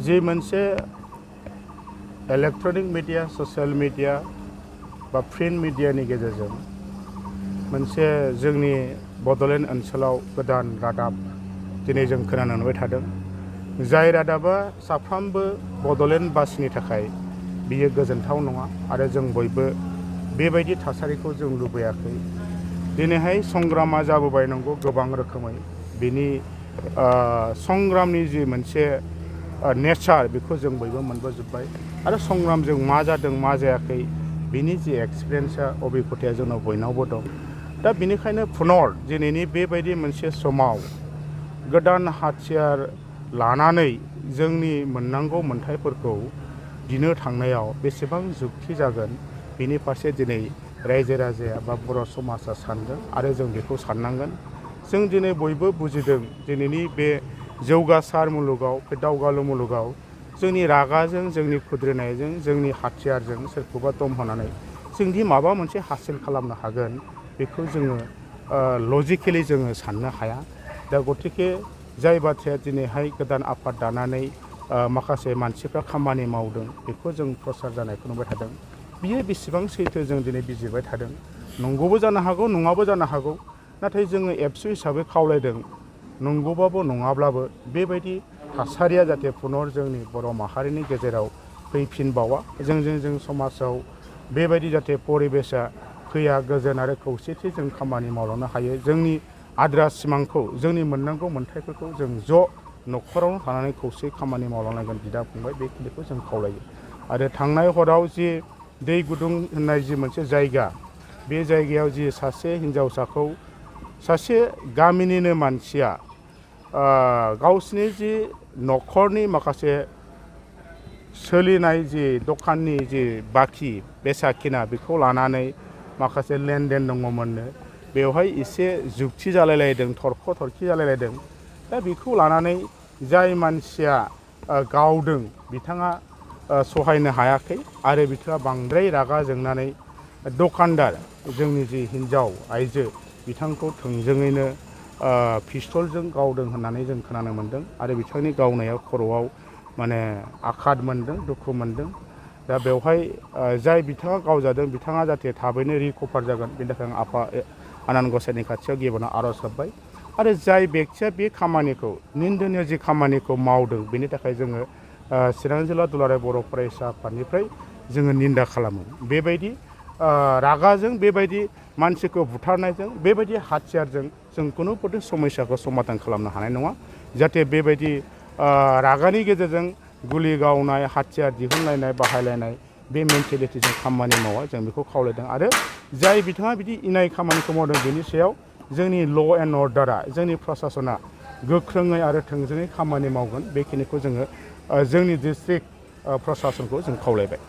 जि मोनसे electronic media social media बा print मिडियानि गेजेरजों मोनसे जोंनि बड'लेण्ड ओनसोलाव गोदान रादाब दिनै जों खोनानो मोनबाय थादों। जाय रादाबा साफ्रोमबो बड'लेण्डबासिनि थाखाय बियो गोजोनथाव नङा आरो जों बयबो बेबायदि थासारिखौ जों लुबैयाखै। दिनैहाय संग्रामा जाबोबाय नंगौ गोबां रोखोमै बिनि संग्रामनि जि मोनसे नेचार बेखौ जों बयबो मोनबोजोब्बाय आरो संग्रामजों मा जादों मा जायाखै बिनि जि एक्सपिरियेन्सा अबिगथाया जोंनाव बयनावबो दं। दा बेनिखायनो पुनर दिनैनि बेबायदि मोनसे समाव गोदान हाथियार लानानै जोंनि मोननांगौ मोन्थायफोरखौ बिनो थांनायाव बेसेबां जुक्ति जागोन बिनि फारसे दिनै रायजो राजाया बा बर' समाजा सानदों आरो जों बेखौ साननांगोन। जों दिनै बयबो बुजिदों दिनैनि बे जौगासार मुलुगाव बे दावगालु मुलुगाव जोंनि रागाजों जोंनि खुद्रिनायजों जोंनि हाथियारजों सोरखौबा दम होनानै जोंदि माबा मोनसे हासिल खालामनो हागोन बेखौ जोङो लजिकेलि जोङो साननो हाया। दा गतिके जाय बाथ्राया दिनैहाय गोदान आफाद दानानै माखासे मानसिफ्रा खामानि मावदों बेखौ जों प्रसार जानायखौ नुबाय थादों। बियो बेसेबां सैथो जों दिनै बिजिरबाय थादों। नंगौबो जानो हागौ नङाबो जानो हागौ। नाथाय जोङो एबसु हिसाबै खावलायदों नंगौबाबो नङाब्लाबो बेबायदि थासारिया जाहाथे पुनर जोंनि बर' माहारिनि गेजेराव फैफिनबावा जों समाजाव बेबायदि जाहाथे परिबेसा फैया गोजोन आरो खौसेथि जों खामानि मावलांनो हायो। जोंनि आद्रा सिमांखौ जोंनि मोननांगौ मोन्थायफोरखौ जों ज' न'खरावनो थानानै खौसे खामानि मावलांनांगोन बिदा फंबाय बेखिनिखौ जों खावलायो। आरो थांनाय हराव जि दै गुदुं होननाय जि मोनसे जायगा बे जायगायाव जि सासे हिन्जावसाखौ सासे गामिनिनो मानसिया गावसिनि जि न'खरनि माखासे सोलिनाय जि दखाननि जि बाखि बेसाखिना बेखौ लानानै माखासे लेनदेन दङमोननो बेवहाय एसे जुक्ति जालायलायदों थरख' थरखि जालायलायदों। दा बेखौ लानानै जाय मानसिया गावदों बिथाङा सहायनो हायाखै आरो बिथाङा बांद्राय रागा जोंनानै दखानदार जोंनि जि हिन्जाव आइजो बिथांखौ थोंजोङैनो पिस्तलजों गावदों होननानै जों खोनानो मोन्दों आरो बिथांनि गावनायाव खर'आव माने आघात मोन्दों दुखु मोन्दों। दा बेवहाय जाय बिथाङा गावजादों बिथाङा जाहाथे थाबैनो रिकभार जागोन बेनि थाखाय आं आफा आनान गसाइनि खाथियाव गिबियावनो आर'ज गाबबाय। आरो जाय बेक्तिया बे खामानिखौ निन्दनीय जि खामानिखौ मावदों बेनि थाखाय जोङो चिरां जिल्ला दुलाराय बर' फरायसा आफादनिफ्राय जोङो निन्दा खालामो। बेबायदि रागाजों बेबायदि मानसिखौ बुथारनायजों बेबायदि हाथियारजों जों कुनुपथे समस्याखौ समाधान खालामनो हानाय नङा। जाहाथे बेबायदि रागानि गेजेरजों गुलि गावनाय हाथियार दिहुनलायनाय बाहायलायनाय बे मेन्टेलिटिजों खामानि मावा जों बेखौ खावलायदों। आरो जाय बिथाङा बिदि इनाय खामानिखौ मावदों बेनि सायाव जोंनि ल' एन्ड अर्डारा जोंनि प्रसासना गोख्रोङै आरो थोंजोङै खामानि मावगोन बेखिनिखौ जोङो जोंनि डिस्ट्रिक्ट प्रसासनखौ जों खावलायबाय।